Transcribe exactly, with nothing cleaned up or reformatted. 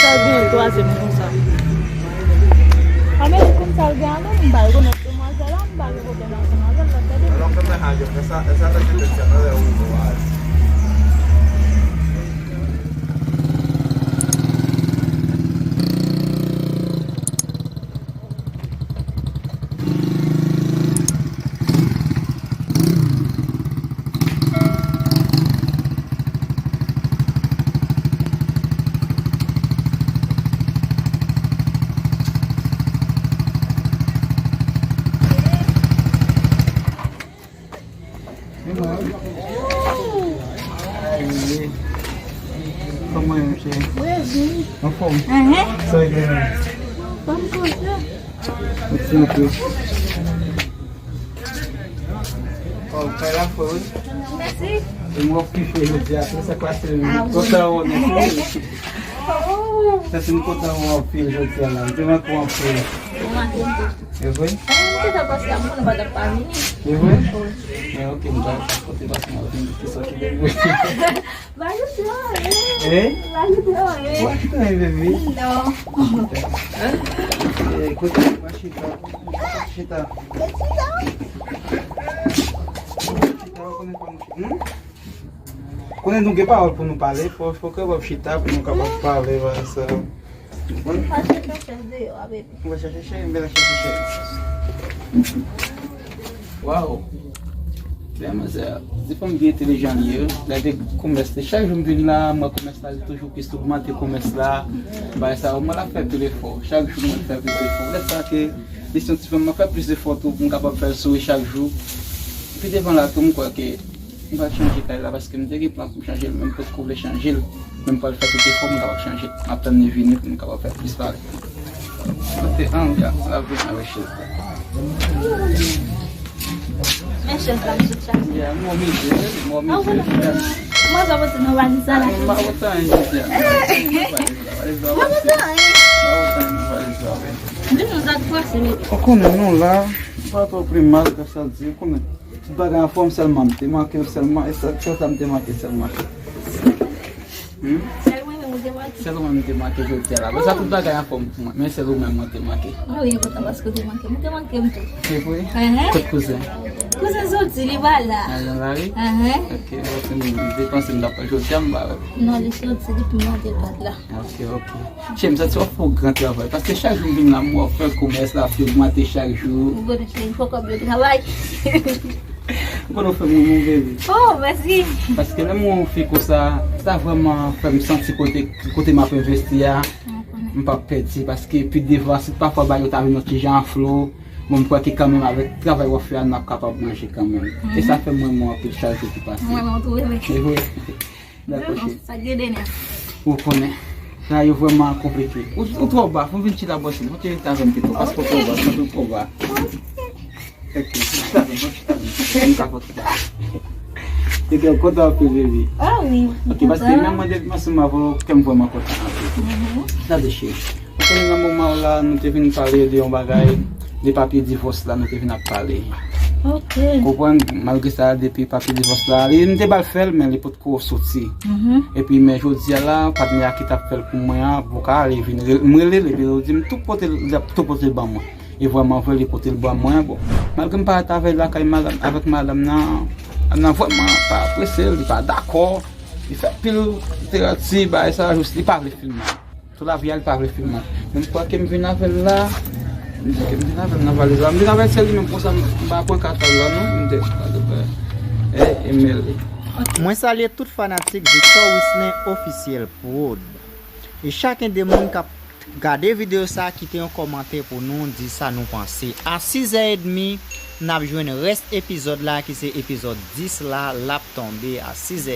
Sa gen twazyèm konsa. A, men konn sa l gen avè m, m pa rekonèt demwazèl la, m pa gen pwoblèm ansanm avè l, l ap gade m. Alò, kòman a jwenn sa, sa ta jwenn sa nan lè ou a. Kòman w ye, cheri? Anfòm? Sa e gen? Mèsi anpil. Ò, kay la fre, wi. Mèsi. E mwen ki fè jodi a, se sa k pase, wi. Kontan wè w, mèsi. Sa se m kontan wè w anpil jodi a la. M te manke w anpil. Ou manke m tou. E vre? Mwen te fè pase a, mwen konnen w pa t ap pa vini. E vre? Wi. Men ok, m ta pote pase m ap vin ki sòti de vre. Ba nou fè anyen. Hein? Ba nou fè anyen. Ou achte anyen, bebe? Non. Eh, kote ou va chita? Chita. Chita, ou konnen pa nou chita. Hmm? Konnen nou gen pawòl pou nou pale, fò, fò ke w ap chita pou nou kapab pale, ba sa. Ou pa chèche chèz deyò a, bebe. Ou va chache chèz, m vin chache chèz. Waw. Bèl manzè, se fanm byen entèlijan li ye. Gade komès li. Chak jou m vin la, m wè komès la, li toujou plis ogmante komès la. Bagay sa, mwen la fè pil efò. Chak jou mwen fè plis efò. Lè sa ke li se yon ti fanm, mwen fè plis efò tou pou m kapab fè l souri chak jou. Pi devan la tou, m kwè ke m pral chanje kay la paske m te gen plan pou m chanje l, men m potko vle chanje l. Men m pral fè tout efò m kapab chanje l. M ap tann li vini pou m kapab fè plis pale. Kote Anga, la vin avèk chèz la. Men chèz la, misye chaje. Ya, mwen mete, mwen mete. Mwen sa pote nan valiz sa la. M pa pote anyen jodi a. Valiz la, valiz la, valiz la. M pa pote anyen nan valiz la, wi. Di nou sa k pase, men. Ou konnen non la, m pa twò pi mal, ka sa di, ou konnen. Tout bagay anfòm sèlman, m te manke w sèlman, e sèl, sèl sa m te manke sèlman. Hmm? Sèl mwen menm ou te manke. Sèl mwen m te manke jodi a la. Bon, sa tout bagay anfòm pou mwen, men sèl ou menm mwen te manke. Ah wi, e kontan paske ou te manke m. Ou te manke m tou. Se vre? Kote kouzen? Kouzen soti, li pa la. Ah, li pa la? Ok, bon, se m te panse m t ap wè jodi a, m pa wè. Non, li soti depi maten, li pa t la. Ok, ok. Cheri, m santi w ap fè yon gran travay. Paske chak jou m vin la, m wè w ap fè komès la, ap ogmante chak jou. Ou konnen cheri, fò kòb yo travay. M konnen w fè m renmen w, bebe. Oh, mèsi. Paske lè m wè yon fi konsa, sa vrèman fè m santi kote, kote m ap envesti a, m p ap pèdi. Paske pi devan, si pafwa bagay yo ta vin yon ti jan an flo, bon, m kwè ke kanmenm avèk travay w ap fè a, n ap kapab manje kanmenm. E sa fè m renmen w anpil chak jou ki pase. Mwen menm tou, wi. E vre? Dakò, cheri. Sa gen de nèf. Ou konnen. Sa yo vrèman konplike. Ou, ou twò ba, fò m vin chita bò cheri. Fò w te rete avè m pito. Paske w twò ba, santi w twò ba. Ok, chita avè m, chita avè m. M ka fò chita. Ok, ou kontan anpil, bebe. Ah wi, m kontan. Ok, paske menm mwen depi m ansanm avè w, kè m vrèman kontan anpil. Mhm. Gade, cheri. Ou konnen nan moman w la, nou te vin pale de yon bagay, de papye divòs la, nou te vin ap pale. Ok. Konprann, malgre sa, depi papye divòs la, li, m te ba l fè l, men li potko soti. Mhm. Epi, men jodi a la, patnè a ki t ap fè l pou mwen an, poko ale vin re-, m rele l, epi li di m tou pote l, li ap tou pote l ban mwen. E vrèman vre, li pote l ban mwen. Bon, malgre m pa rete avè l lakay madanm, avèk madanm nan, madanm nan vrèman pa apresye l, li pa dakò, li fè pil literati, bagay sa, jis li pa vle filme. Tout lavi a, li pa vle filme. Men m kwè ke m vin avè l la. M di ke m vin avè l nan valiz la. M vin avè l, se li menm konsa, m pa pran kat la non. M te, e, e, men li. Mwen salye tout fanatik Victor Wislen Officiel Prod. E chaken de moun k ap gade videyo sa, kite yon kòmantè pou nou, di sa nou panse. A sizè edmi, n ap jwenn rès epizòd la, ki se epizòd dis la, l ap tonbe a sizè